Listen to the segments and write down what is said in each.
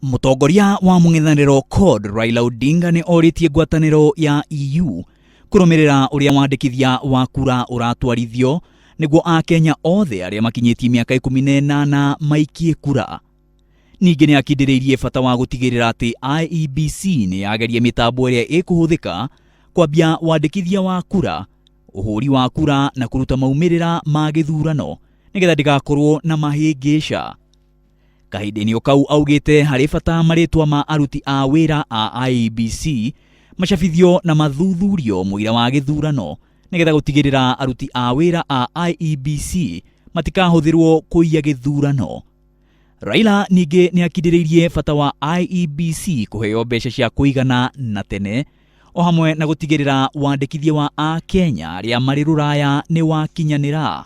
Mũtongoria wa mũng'ethanĩro CORD Raila Odinga nĩ orĩtie ngwatanĩro ya EU kũrũmĩrĩra ũrĩa wandĩkithia wa kura ũratwarithio nĩguo Akenya othe arĩa makinyĩtie mĩaka 18 maikie kura. Ningĩ nĩ akindĩrĩirie bata wa gũtigĩrĩra atĩ IEBC nĩ yageria mĩtambo ĩrĩa ĩkũhũthĩka kwambia wandĩkithia wa kura, ũhũri wa kura na kũruta maumĩrĩra ma gĩthurano nĩgetha ndĩgakorwo na mahĩngĩca. Kahinda-inĩ o kau augĩte harĩ bata marĩtwa ma aruti a wĩra a IEBC macabithio na mathuthurio mũira wa gĩthurano nĩgetha gũtigĩrĩra aruti a wĩra a IEBC matikahũthĩrwo kũiya gĩthurano. Raila ningĩ nĩ akindĩrĩirie bata wa IEBC kũheo mbeca cia kũigana na tene o hamwe na gũtigĩrĩra wandĩkithia wa Akenya arĩa marĩ rũraya nĩ wakinyanĩra.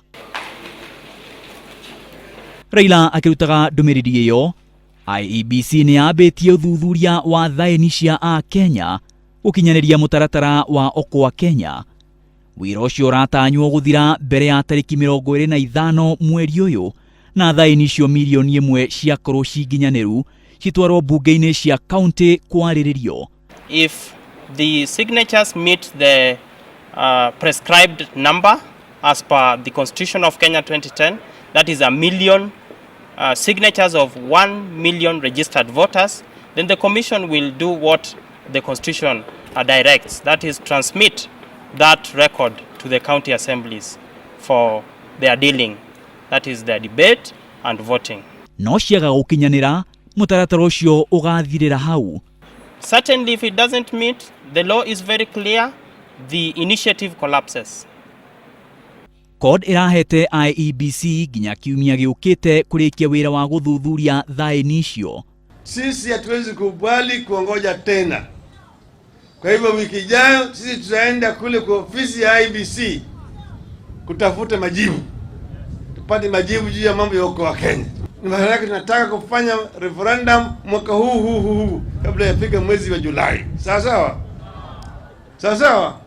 Raila akĩrutaga ndũmĩrĩri ĩyo, IEBC nĩ yambĩtie ũthuthuria wa thaĩni cia Akenya gũkinyanĩria mũtaratara wa Okoa Kenya. Wĩra ũcio ũratanywo gũthira mbere ya tarĩki 25 mweri ũyũ na thaĩni icio mirioni 1 ciakorwo cinginyanĩru citwarwo mbunge-inĩ cia kaunti kwarĩrĩrio. If the signatures meet the prescribed number as per the Constitution of Kenya 2010, that is a million signatures of 1 million registered voters, then the Commission will do what the Constitution directs, that is, transmit that record to the county assemblies for their dealing, that is, their debate and voting. No ciaga gũkinyanĩra, mũtaratara ũcio ũgathirĩra hau. Certainly, if it doesn't meet, the law is very clear, the initiative collapses. CORD ĩrahete IEBC nginya kiumia gĩũkĩte kũrĩkia wĩra wa gũthuthuria thaĩni icio. Sisi hatuwezi kubali kuongoja tena. Kwa hivyo wiki ijayo sisi tutaenda kule kwa ofisi ya IEBC kutafuta majibu, tupate majibu juu ya mambo ya Okoa Kenya. Maana yake tunataka kufanya referendum mwaka huu huu huu huu kabla yafika mwezi wa Julai. Sawa sawa, sawa sawa.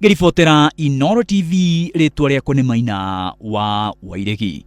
Ngĩribotera Inooro TV, rĩtwa rĩakwa nĩ Maina wa Wairegi.